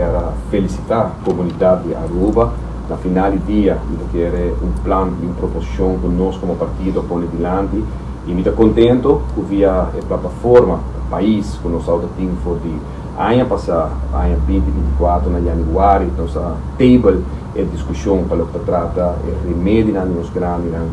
kier felicita comunidad di Aruba. Na final di dia, mi kier un plan y un proposicion cu nos como partido pone dilanti y mi ta contento cu via e plataforma Pais cu nos tin for di aña pasa, aña 2024, na januari, nos a table e discusion pa loke ta trata e remedi na nos grandi nan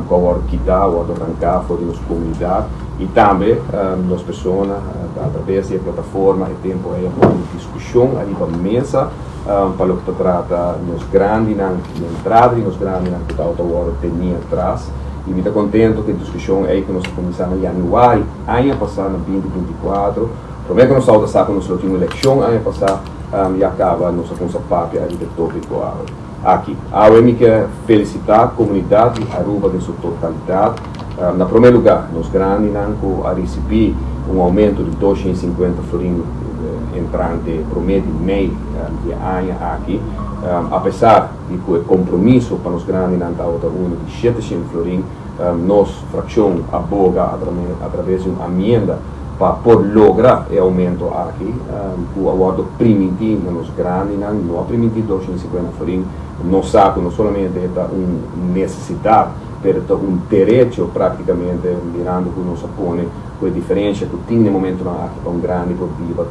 cu a wordo kita, wordo ranca for di nos comunidad y tambe nos persona atraves di e plataforma e tempo ey un discusion ariba mesa pa loke ta trata nos grandi nan, entrada di nos grandi nan cu ta wordo teni atras. Y mi ta contento cu e discusion ey cu nos a cuminsa na januari aña pasa na 2024, prome cu nos a sa cu nos tin eleccion aña pasa, ya caba nos a cuminsa papia e topico aki. Awe mi kier felicita comunidad di Aruba den su totalidad. Na prome lugar, nos grandi nan cu a ricibi un aumento di 250 florin entrante prome di mei di aña aki, apesar di cu e compromiso pa nos grandi nan ta uno di 700 florin, nos fraccion a boga atraves di un enmienda pa por logra e aumento aki, cu a wordo priminti na nos grandi nan, no a priminti 250 florin. Nos sa cu no solamente ta un necesidad, pero ta un derecho practicamente, mirando cu nos pone cu e diferencia cu tin na momento aki pa un grandi por biba,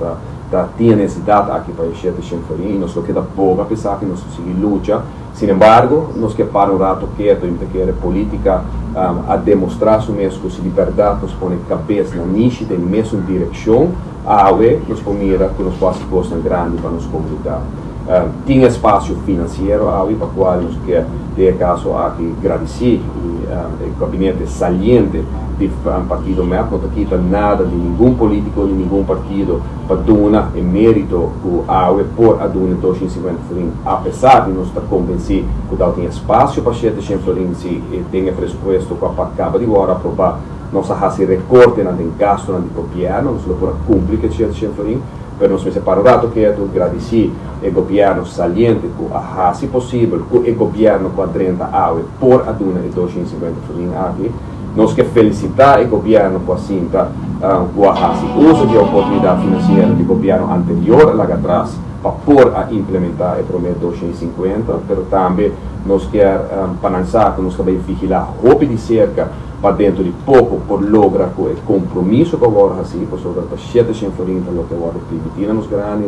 ta tin necesidad aki pa 700 florin. Nos lo keda boga pa cu nos sigui lucha. Sin embargo, nos kier para un rato keto y kier politica a demostra su mes cu si di berdad nos pone cabes na nishi den mesun direccion, awe nos por mira cu nos por haci cos grandi pa nos comunidad. Tin espacio financiero awe pa cual nos kier den e caso aki gradici e gabinete saliente di partido MEP. No kita nada di ningun politico, di ningun partido pa duna e merito cu awe por a duna 250 florin, apesar di nos ta convenci cu tin espacio pa 700 florin si tin presupuesto pa caba di wordo aproba. Nos a haci recorte na den gasto na di gobierno, nos lo por cumpli cu 700 florin, pero nos mester para un rato keto, gradici e gobierno saliente cu a haci posibel cu e gobierno cu a drenta awe por a duna e 250 florin aki. Nos kier felicita e gobierno cu a sinta, cu a haci uso di oportunidad financiero di gobierno anterior la atras pa por a implementa e prome 250, pero tambe nos kier pa cu nos tambe vigila hopi di cerca pa dentro di poco por logra cu e compromiso cu awor asina, pasobra ta 700 florin pa loke awor priminti nos grandi.